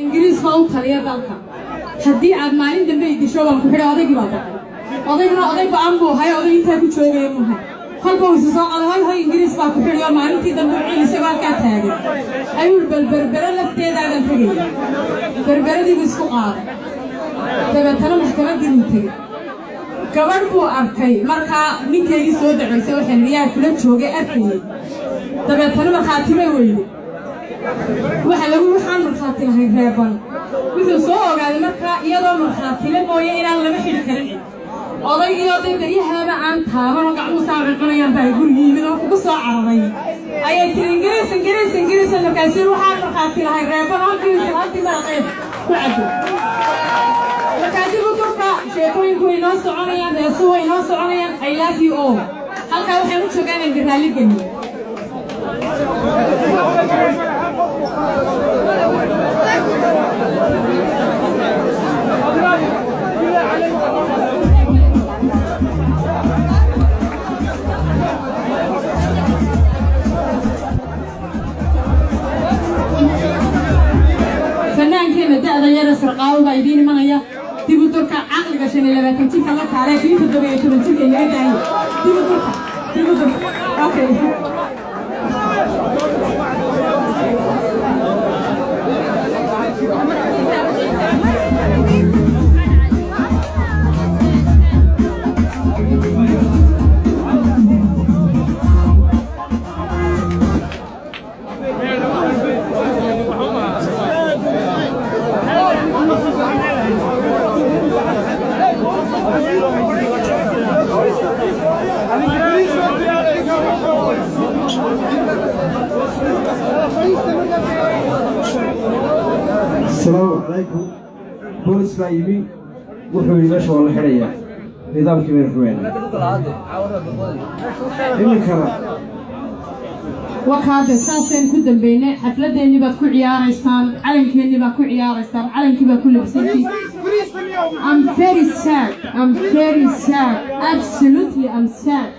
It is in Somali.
Ingiriis baa u taliya dalka. Haddii aad maalin dambe i disho, waan ku xidhay. Odaygii baa baqay. Odayguna oday ba'an buu ahay, oday intaa ku joogaya buu ahay. Kolba uu isu soo qaday, "Hoy hoy, Ingiriis baa ku xidhay." Oo maalintii dambe u ciil, isagoo halkaa taagan ayuu yidhi, "Bal Berbere lafteedaadan tegaya." Berberadii buu isku qaaday, dabeetana maxkamaddii buu tegey. Gabadh buu arkay markaa ninkeygii soo dacaysay. Waxay yidhi, "Yaa kula joogay, arkayay?" Dabeetana markhaati bay weyday. Waxa lagu waxaan markhaati lahayn reeban. Wuxuu soo ogaaday markaa iyadoo markhaatile mooye inaan lama xidhi karin cid. Odaygii oday beryahaaba aan taabanoo gacmuhu saa cuncunayaan baa gurigii yimid oo kugu soo cararay. Ayay tiri, "Ingiriis, Ingiriis, Ingiriis." Markaasuu waxaan markhaati lahayn reeban, halkiisa halkii maraqeed ku cabo. Markaa dib u durka, sheekooyinku way noo soconayaan, heesuhu way noo soconayaan. I love you all. Halkaa waxaan u joogaa inaan raalli geliyo. Fannaankeena da'da yara Sarqaawo baa idiin imanaya. Dib u durka, caqliga 25 jirka la kaalee, kii 17 jirka inaga daayo. Dib u durka, dib u durka. Okay. Asalaamu calaykum. Boolis baa yimi, wuxuu yidhi, "Meesha waa la xidhayaa, nidaamkii baynu xumeynaa iminkana." Wakaade saasaynu ku dambeynay. Xafladeennii baad ku ciyaaraysaan, calankeenii baad ku ciyaaraysaan, calankii baad ku labsantiin. I'm very sad. I'm very sad. Absolutely, I'm sad.